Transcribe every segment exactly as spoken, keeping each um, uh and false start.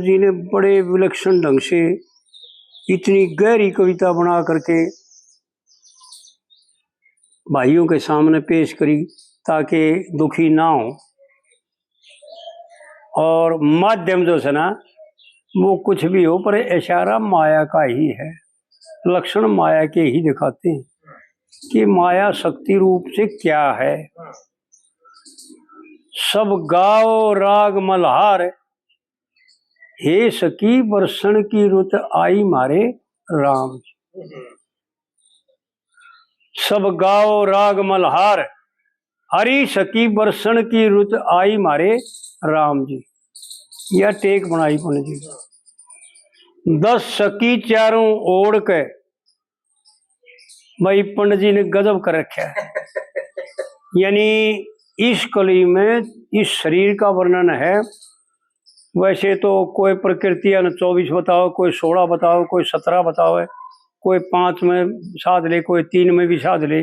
इन्हें बड़े विलक्षण ढंग से इतनी गहरी कविता बना करके भाइयों के सामने पेश करी, ताकि दुखी ना हो। और माध्यम जो है ना, वो कुछ भी हो, पर इशारा माया का ही है, लक्षण माया के ही दिखाते हैं कि माया शक्ति रूप से क्या है। सब गाओ राग मल्हार, हे सखी बरसण की रुत आई म्हारे राम। सब गाओ राग मल्हार, हरी सखी बरसण की रुत आई म्हारे राम जी। या टेक बनाई पंडित जी। दस सखी चारों ओढ़ के, भाई पंडित जी ने गजब कर रखा है। यानी इस कली में इस शरीर का वर्णन है। वैसे तो कोई प्रकृतियां ने चौबीस बताओ, कोई सोलह बताओ, कोई सत्रह बताओ, कोई पांच में साध ले, कोई तीन में भी साध ले,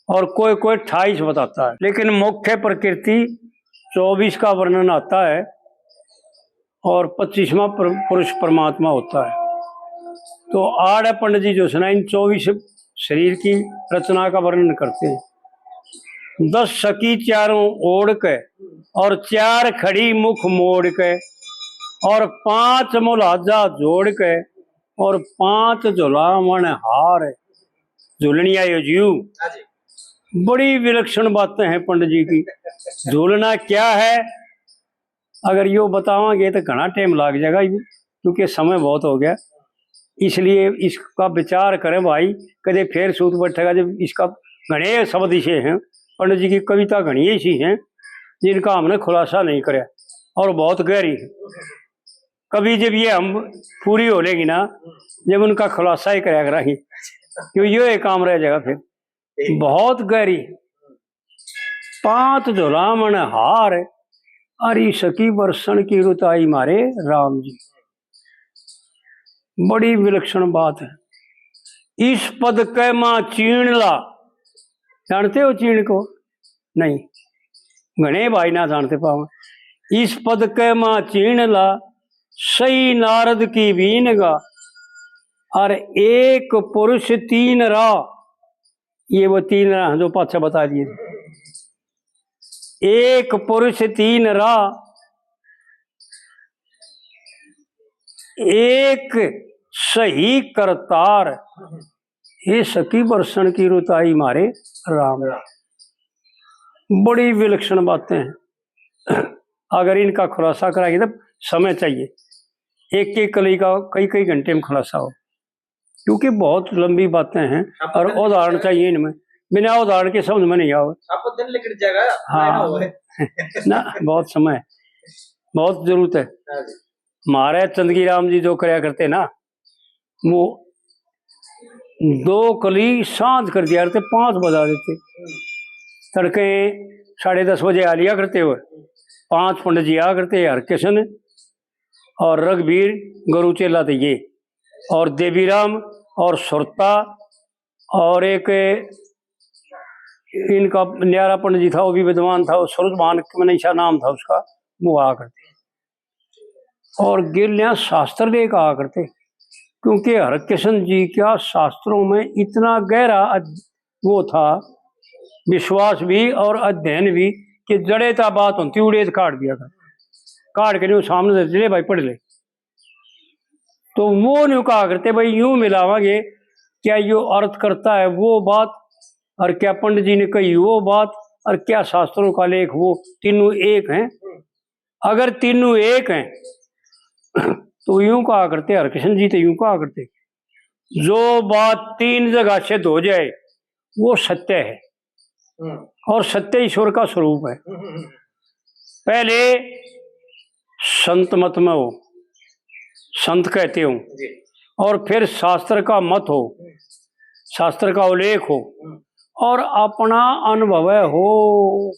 और कोई कोई अट्ठाईस बताता है, लेकिन मुख्य प्रकृति चौबीस का वर्णन आता है और पच्चीसवां पर-, पुरुष परमात्मा होता है। तो आड़े पंडित जी जो है ना, इन चौबीस शरीर की रचना का वर्णन करते हैं। दस सखी चारों ओढ़ के और चार खड़ी मुख मोड़ के और पांच मुलाजा जोड़ के और पांच झुलावण हार, झुलनिया यो जीव। हाँ जी। बड़ी विलक्षण बातें हैं पंडित जी की। झूलना क्या है, अगर यो बतावांगे तो घना टाइम लाग जाएगा, क्योंकि समय बहुत हो गया। इसलिए इसका विचार करें भाई, कदे फिर सूत बैठेगा। जब इसका घने शब्द इसे हैं, पंडित जी की कविता घनी ऐसी हैं जिनका हमने खुलासा नहीं करया, और बहुत गहरी है। कभी जब ये हम पूरी हो लेगी ना, जब उनका खुलासा ही करया करांगे, क्यों यो एक काम रह जाएगा फिर। बहुत गहरी। पांच झुलावण हार, हरी सखी बरसण की रुत आई म्हारे राम जी। बड़ी विलक्षण बात है। इस पद के मां चीण ला, जानते हो चीण को? नहीं, घणे भाई ना जानते पावे। इस पद के मां चीण ला, सही नारद की बीन गा, और एक पुरुष तीन राह। ये वो तीन राह जो पाछे बता दिए। एक पुरुष तीन राह, एक सही करतार, हे सखी बरसण की रुत आई म्हारे राम। बड़ी विलक्षण बातें हैं। अगर इनका खुलासा कराएंगे तो समय चाहिए, एक एक कली का कई कई घंटे में खुलासा हो, क्योंकि बहुत लंबी बातें हैं। आपको और दिन उदाहरण चाहिए इनमें, बिना उदाहरण के समझ में नहीं आवे। आपको दिन लिकड़ जाएगा। हाँ। ना, बहुत समय, बहुत जरूरत है। हाँ जी। महाराज चंदगी राम जी जो करया करते ना, वो दो कली सांझ कर दिया करते, पाँच बजा देते। तड़के साढ़े दस बजे आ लिया करते हुए, पाँच पंडित जी आ करते, हरकिशन और रघुवीर, गुरु चेला थे ये, और देवीराम और सुरता, और एक इनका न्यारा पंडित जी था, वो भी विद्वान था, वो सूरजभान मनीषा नाम था उसका, वो आ करते। और गेल्या शास्त्र लेकर आ करते, क्योंकि हरकिशन जी का शास्त्रों में इतना गहरा अध-, वो था, विश्वास भी और अध्ययन भी, कि जड़े ता बात होती उड़े तो काट दिया कर, काट के नहीं, वो सामने से ले भाई पढ़ ले। तो वो न्यू कहा करते, भाई यूं मिलावांगे, क्या यो अर्थ करता है वो बात, और क्या पंडित जी ने कही वो बात, और क्या शास्त्रों का लेख, वो तीनों एक हैं। अगर तीनों एक हैं तो यूं कहा करते, हरकिशन जी तो यूं कहा करते, जो बात तीन जगह सिद्ध हो जाए वो सत्य है। हम्म। और सत्य ईश्वर का स्वरूप है। हम्म, हम्म, हम्म। पहले संत मत में हो, संत कहते हो, जी। और फिर शास्त्र का मत हो, हम्म। शास्त्र का उल्लेख हो, हम्म। और अपना अनुभव हो,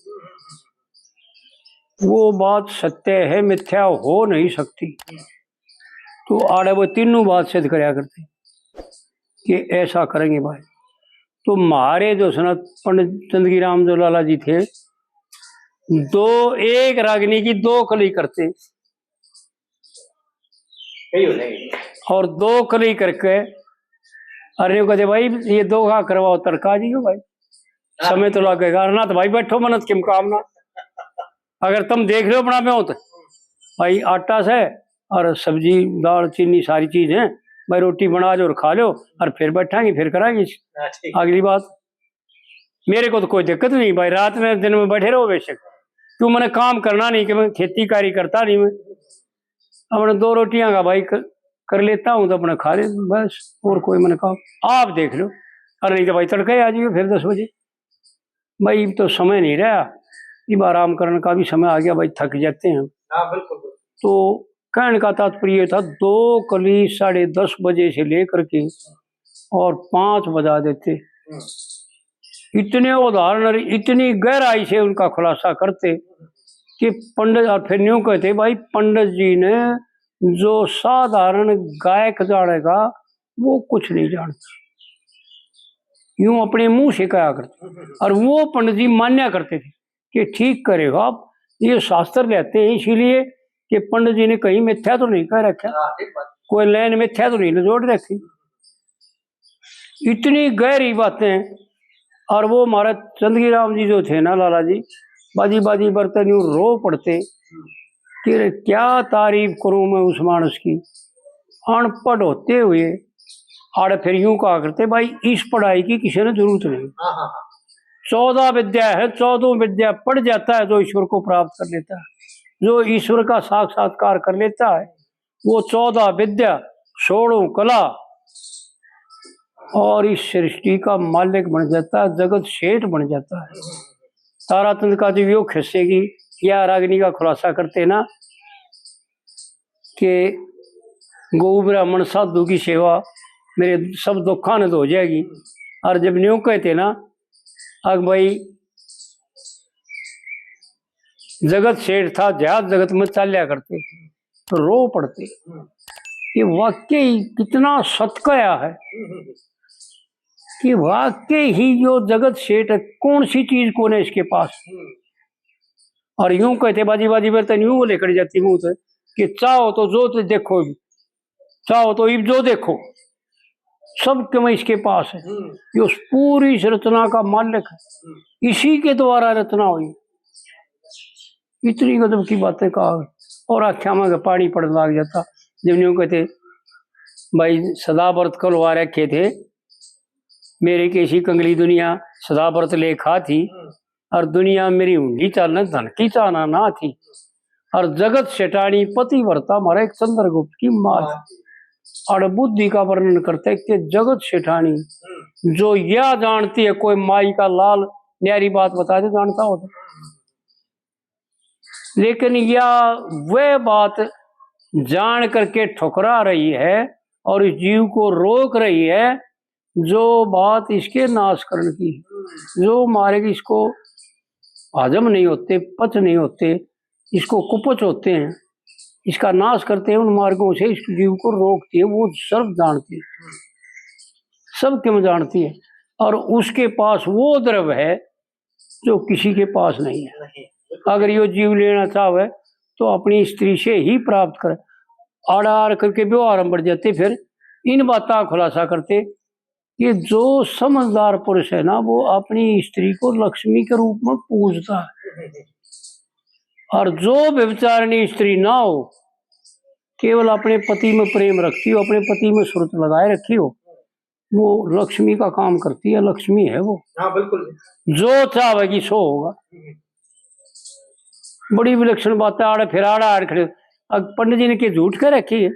वो बात सत्य है, मिथ्या हो नहीं सकती। हम्म। तो आड़े वो तीनों बात सिद्ध करया करते कि ऐसा करेंगे भाई। तो म्हारे जो सना पंडित चंदगी राम जो लाला जी थे, दो, एक रागनी की दो कली करते, सही हो जाएगी। और दो कली करके, अरे न्यू कहते, "भाई, ये दो का करवाओ तड़का जी, भाई, समय तो लगेगा।" अरे ना तो भाई, बैठो, मनत किम काम ना। अगर तुम देख लो अपना में हो तो, भाई, आटा से और सब्जी, दाल, चीनी, सारी चीज है, भाई, रोटी बना लो और खा लो, और फिर बैठांगे, फिर करांगे हाँ, ठीक। अगली बात। मेरे को तो कोई दिक्कत नहीं भाई, रात में, दिन में बैठे रहो बेशक, क्यों, मैंने काम करना नहीं, कि मैं खेती कार्य करता नहीं, मैं अपने दो रोटियां का भाई कर, कर लेता हूँ तो अपना खा ले बस, और कोई मैंने काम आप देख लो। अरे नहीं तो भाई, तड़के आ जाइए फिर दस बजे। भाई, इब तो समय नहीं रहा, इब आराम करने का भी समय आ गया भाई, थक जाते हैं। हाँ, बिल्कुल, बिल्कुल। तो कहने का तात्पर्य था, दो कली साढ़े दस बजे से लेकर के और पाँच बजा देते। हम्म। इतने उदाहरण और इतनी गहराई से उनका खुलासा करते कि पंडित, और फिर न्यू कहते, "भाई, पंडित जी ने जो साधारण गायक जानेगा, वो कुछ नहीं जानता।" यूं अपने मुंह से कहा करते। और वो पंडित जी मान्या करते थे कि ठीक करेगा आप, ये शास्त्र लेते हैं इसीलिए कि पंडित जी ने कहीं मिथ्या तो नहीं कह रखा, हाँ, ठीक बात। कोई लाइन मिथ्या तो नहीं जोड़ रखी। इतनी गहरी बातें। और वो हमारे चंदगी राम जी जो थे ना, लाला जी, बाजी बाजी बरतन यूं रो पड़ते कि "अरे, क्या तारीफ करूं मैं उस मानस की।" अनपढ़ होते हुए आड़े फिर यूं कहा करते, "भाई, इस पढ़ाई की किसी ने जरूरत नहीं।" हाँ, हाँ, हाँ। चौदह विद्या है, चौदह विद्या पढ़ जाता है जो ईश्वर को प्राप्त कर लेता है, जो ईश्वर का साक्षात्कार कर लेता है, वो चौदह विद्या, सोलह कला और इस सृष्टि का मालिक बन जाता है, जगत सेठ बन जाता है। ताराचंद का जब यो खिस्से की या रागनी का खुलासा करते ना कि गौ ब्राह्मण साधु की सेवा मेरे सब दुखा ने धो जाएगी, और जब न्यू कहते ना, अग भाई, जगत सेठ था, जहाज जगत में चाल्या करते, तो रो पड़ते कि वाकई कितना सत कहा है, कि वाकई ही जो जगत सेठ है, कौन सी चीज कौन है इसके पास। और यूं कहते, बाजी बाजी बरतन यूं लेकर जाती मुंह से कि चाहो तो जो तो देखो, चाहो तो इब जो देखो, सब के में इसके पास है। हम्म। ये उस पूरी इस रचना का मालिक है, हम्म। इसी के द्वारा रचना हुई। इतनी गजब की बातें कहा। और आख्या में के पानी पड़ने लग जाता। जब न्यू कहते, "भाई, सदाव्रत खुलवा रखे थे, मेरे कैसी कंगली दुनिया सदाव्रत ले खा थी, हम्म। और दुनिया मेरी हुंडी चालने धन की चाहना ना थी, और जगत सेठानी पतिव्रता म्हारा एक चंद्रगुप्त की माँ थी।" और बुद्धि का वर्णन करते कि जगत सेठानी, हम्म। जो यह जानती है, कोई माई का लाल न्यारी बात बता दे, जानता हो तो। लेकिन यह वह बात जान करके ठुकरा रही है और इस जीव को रोक रही है, जो बात इसके नाश करने की, जो मार्ग इसको हजम नहीं होते, पच नहीं होते, इसको कुपच होते हैं, इसका नाश करते हैं, उन मार्गों से इस जीव को रोकती है, वो सर्व जानती है, सब क्यों जानती है। और उसके पास वो द्रव्य है जो किसी के पास नहीं है। नहीं। अगर यो जीव लेना चाहे तो अपनी स्त्री से ही प्राप्त करे। आड़ा आड़ करके व्यवहार में बढ़ जाते, फिर इन बातों का खुलासा करते कि जो समझदार पुरुष है ना, वो अपनी स्त्री को लक्ष्मी के रूप में पूजता है, और जो व्यभिचारिणी स्त्री ना हो, केवल अपने पति में प्रेम रखती हो, अपने पति में सुरत लगाए रखी हो, वो लक्ष्मी का काम करती है, लक्ष्मी है वो। हाँ, बिल्कुल। जो चाहेगी सो होगा। बड़ी विलक्षण बात है, आड़े फिर आड़ा आड़ खड़े। अब पंडित जी ने के झूठ कह रखी है,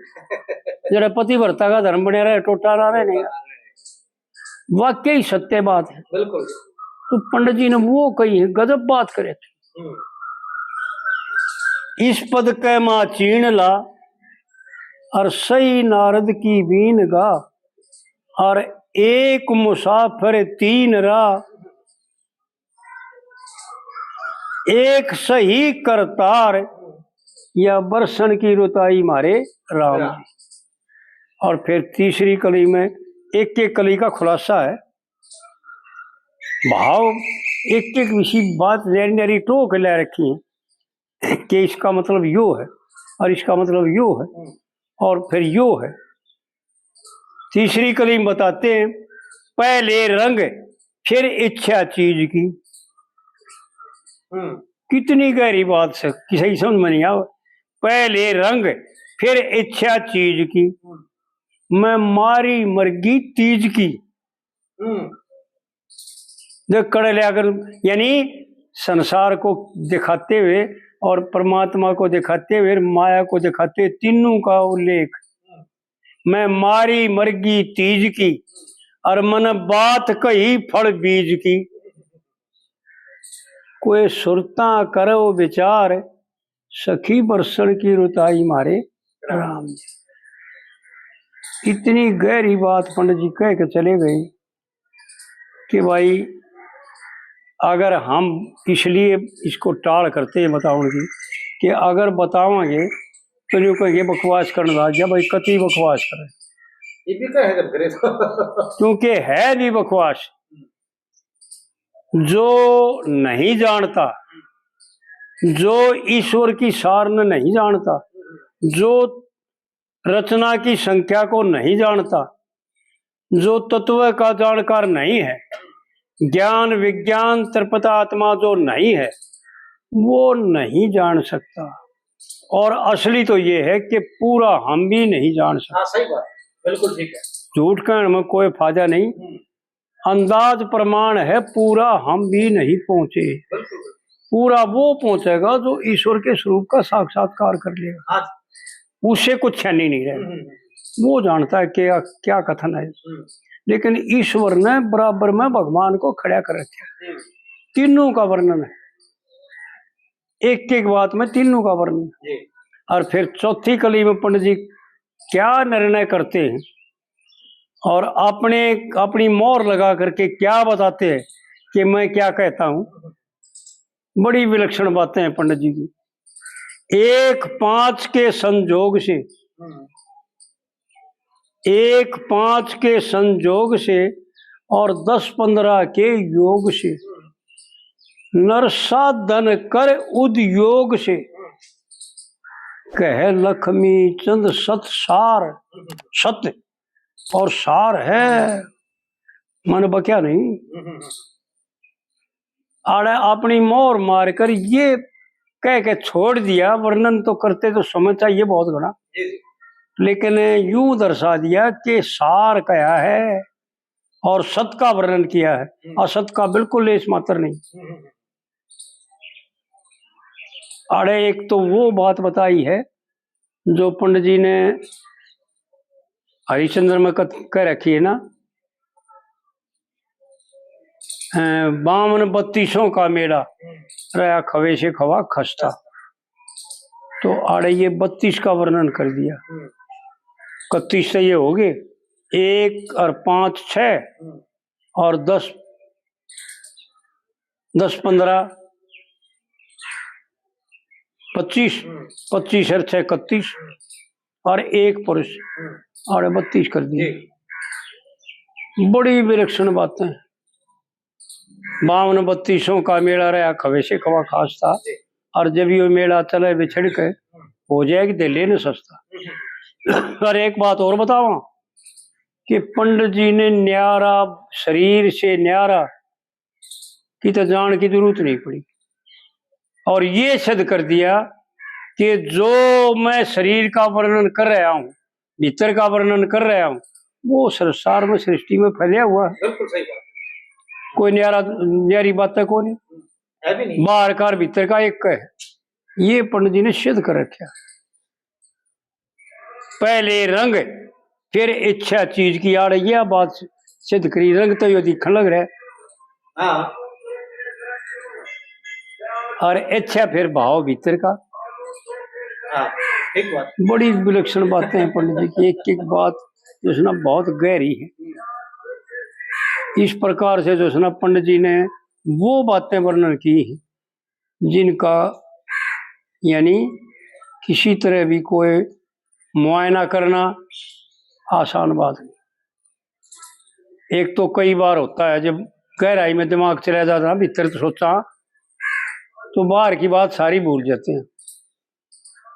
जरा पतिव्रता का धर्म बने रहे, टोटा ना रहे, नहीं। वाकई सत्य बात है। बिल्कुल। तो पंडित जी ने वो कही है, गजब बात करे थे। हम्म। इस पद कै माँ चीण ला, और सही नारद की बीन गा, और एक मुसाफिर तीन रा, एक सही करतार, या बरसण की रुत आई म्हारे राम। राम। और फिर तीसरी कली में एक एक कली का खुलासा है। भाव एक एक विषय बात न्यारी न्यारी टोक ले रखी है कि इसका मतलब यो है और इसका मतलब यो है। हम्म। और फिर यो है, तीसरी कली में बताते हैं, पहले रंग फिर इच्छा चीज की। हम्म। कितनी गहरी बात से, किसी समझ में नहीं आवे। पहले रंग फिर इच्छा चीज की, हम्म। मैं मारी मरगी तीज की। हम्म। देख, कड़े लिया कर, यानी संसार को दिखाते हुए और परमात्मा को दिखाते हुए, माया को दिखाते हुए, तीनों का उल्लेख। मैं मारी मरगी तीज की, और मन बात कही फल बीज की। कोई सुरता करो विचार, सखी बरसण की रुत आई म्हारे राम जी। इतनी गहरी बात पंडित जी कह के चले गए कि भाई, अगर हम इसलिए इसको टाल करते हैं बतावन की, कि अगर बतावांगे तो यूं कहेंगे बकवास करने लग गया। भाई, कतई बकवास करे, ये भी कहे जब करे तो। क्योंकि है भी बकवास। जो नहीं जानता, जो ईश्वर की सार ने नहीं जानता, जो रचना की संख्या को नहीं जानता, जो तत्व का जानकार नहीं है, ज्ञान विज्ञान तृप्त आत्मा जो नहीं है, वो नहीं जान सकता। और असली तो ये है कि पूरा हम भी नहीं जान सकते। हाँ, सही बात, बिल्कुल ठीक है। झूठ कहने में कोई फायदा नहीं। हम्म। अंदाज प्रमाण है, पूरा हम भी नहीं पहुंचे। बिल्कुल, बिल्कुल। पूरा वो पहुंचेगा जो ईश्वर के स्वरूप का साक्षात्कार कर लेगा। हाँ। उससे कुछ छ्यानी नहीं रहेगा। हम्म, हम्म। वो जानता है क्या, क्या कथन है। हम्म। लेकिन ईश्वर ने बराबर में भगवान को खड़ा कर रखा है। हम्म। तीनों का वर्णन है, एक एक बात में तीनों का वर्णन। जी। और फिर चौथी कली में पंडित जी क्या निर्णय करते हैं और अपने, अपनी मोहर लगा करके क्या बताते हैं कि मैं क्या कहता हूँ। बड़ी विलक्षण बातें हैं पंडित जी की। एक पांच के संजोग से, हम्म। एक पांच के संजोग से और दस पन्द्रह के योग से, नर साधन कर उद्योग से, कह लक्ष्मी चंद सत सार, सत और सार है, मन बक्या नहीं। आड़े अपनी मोहर मारकर ये कह के छोड़ दिया, वर्णन तो करते तो समय चाहिए बहुत घना, जी, जी। लेकिन यूं दर्शा दिया कि सार कहा है और सत का वर्णन किया है, हम्म। असत का बिल्कुल लेश मात्र नहीं। हम्म, हम्म, हम्म। आड़े एक तो वो बात बताई है जो पंडित जी ने हरिश्चंद्र में कथ-, कह रखी है ना, अ, बावन बत्तीसों का मेला, हम्म। रहा खवे से खवा खस्ता। तो आड़े ये बत्तीस का वर्णन कर दिया। हम्म। इकतीस तो ये हो गए, एक और पाँच छः, हम्म। और दस, दस पन्द्रह, पच्चीस, हम्म। पच्चीस और छः इकतीस, हम्म। और एक पुरुष, हम्म। आड़े बत्तीस कर दिए। जी। बड़ी विलक्षण बातें। बावन बत्तीसों का मेला रहा, खवे से खवा खास्ता। जी। और जब यो मेला चले बिछड़ के, हम्म। हो जाएगी दिल ने सस्ता। हम्म। और एक बात और बतावा कि पंडित जी ने न्यारा, शरीर से न्यारा, की तो जान की जरूरत नहीं पड़ी। और ये सिद्ध कर दिया कि जो मैं शरीर का वर्णन कर रहा हूँ, भीतर का वर्णन कर रहा हूँ, वो संसार में, सृष्टि में फैला हुआ है। बिल्कुल सही बात। कोई न्यारा, न्यारी बातें को नहीं। है भी नहीं। बाहर का और भीतर का एक है। ये पंडित जी ने सिद्ध कर रखा। पहले रंग, फिर इच्छा चीज की। आड़ यह बात सिद्ध करी, रंग तो यो दिखण लग रहा है। हाँ। और इच्छा फिर भाव भीतर का। हाँ, ठीक बात। बड़ी विलक्षण बातें हैं पंडित जी की, एक एक बात जो है ना बहुत गहरी है। इस प्रकार से जो है ना पंडित जी ने वो बातें वर्णन की हैं जिनका यानी किसी तरह भी कोई मुआयना करना आसान बात नहीं। एक तो कई बार होता है जब गहराई में दिमाग चला जाता है, भीतर तो सोचा, तो बाहर की बात सारी भूल जाते हैं।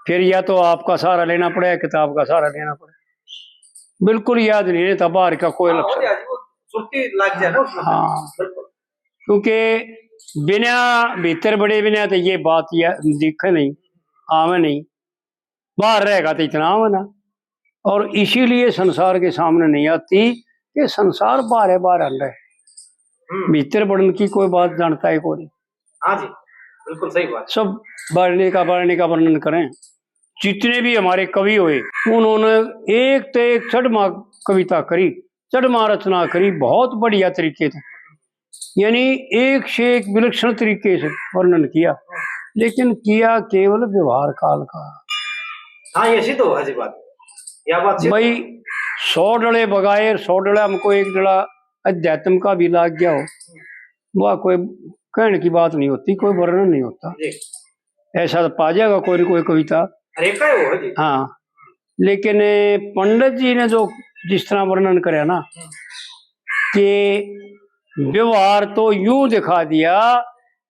फिर या तो आपका सहारा लेना पड़े या किताब का सहारा लेना पड़े। बिल्कुल याद नहीं रहता बाहर का कोई हाँ, हो लक्षण। गया जी, वो सुरती लग जाए ना उसमें। हाँ। बिल्कुल। क्योंकि बिना भीतर बड़े बिना तो ये बात या दिखे नहीं, आवे नहीं, बाहर रहेगा तो इतना आवे ना। और इसीलिए संसार के सामने नहीं आती कि संसार बाहर है, बाहर हंडे। हम्म। भीतर बढ़ने की कोई बात जानता है कोई नहीं। हाँ जी, बिल्कुल सही बात। सब बारने का, बारने का वर्णन करें। जितने भी हमारे कवि हुए, उन्होंने एक ते एक चढ़मा कविता करी, चढ़मा रचना करी, बहुत बढ़िया तरीके से, यानी एक से एक विलक्षण तरीके से वर्णन किया, लेकिन किया केवल व्यवहार काल का। हाँ, ये सिद्ध हुआ जी बात, यह बात सिद्ध भाई, हुआ। सौ डले बगाए और सौ डला हमको एक डला अध्यात्म का भी लाग गया हो, वह कोई कहने की बात नहीं होती, कोई वर्णन नहीं होता। जी। ऐसा तो पा जाएगा कोई ना कोई कविता। अरे, का हो जी? हाँ, लेकिन पंडित जी ने जो जिस तरह वर्णन करया ना, हम्म। कि व्यवहार तो यूं दिखा दिया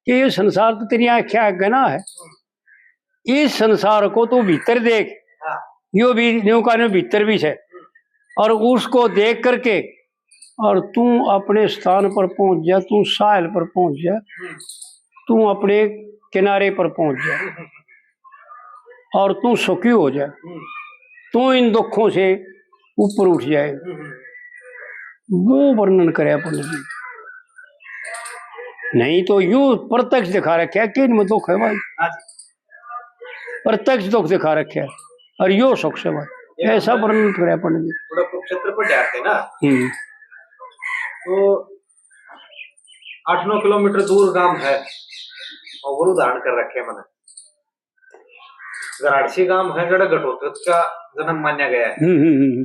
कि ये संसार तो तेरी आंखें आगे ना है, इस संसार को तू भीतर देख, हाँ। यो भी न्यू का न्यू भीतर भी है, और उसको देख करके और तू अपने स्थान पर पहुंच जा, तू साहिल पर पहुंच जा, हम्म। तू अपने किनारे पर पहुंच जा, हम्म। और तू सुखी हो जा, हम्म। तू इन दुखों से ऊपर उठ जाए। हम्म। वो वर्णन करे पंडित जी। नहीं तो यूं प्रत्यक्ष दिखा रखे कि इनमें दुख है भाई, हाँ जी। प्रत्यक्ष दुख दिखा रखे और यो सुख से भाई, ये ऐसा मतलब वर्णन करे पंडित जी। थोड़ा कुरुक्षेत्र पर जाते ना, हम्म। तो आठ नौ किलोमीटर दूर गांव है और गुरु धारण कर रखे मैंने। गराड़सी गांव है, जड़ा घटोत्कच का जन्म मान्या गया है। हम्म, हम्म, हम्म, हम्म।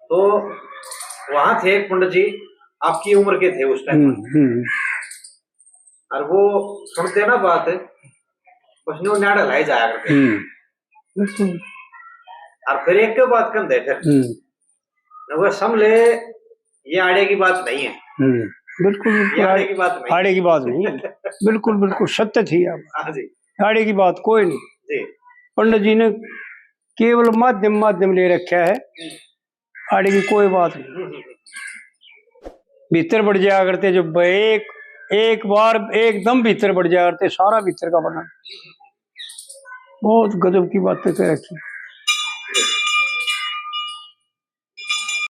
तो वहां थे एक पंडित जी, आपकी उम्र के थे उस टाइम। हम्म, हम्म। और वो सुनते ना बात, बस न्यू न्याड़ा लाई जाया करते। हम्म। बिल्कुल। और फिर एक बात कहते फिर, हम्म। वो समझ ले, ये आड़े की बात नहीं है। हम्म। बिल्कुल, बिल्कुल। ये आड़े की बात नहीं। आड़े की बात नहीं है। बिल्कुल, बिल्कुल सत्य थी आप। हाँ जी। आड़े की बात कोई नहीं। जी। पंडित जी ने केवल माध्यम, माध्यम ले रखा है। हम्म। आड़े की कोई बात नहीं। हम्म, हम्म, हम्म। भीतर बढ़ जाया करते, जो ब-, एक, एक बार एकदम भीतर बढ़ जाया करते, सारा भीतर का बना। बहुत गजब की बातें कह रखी।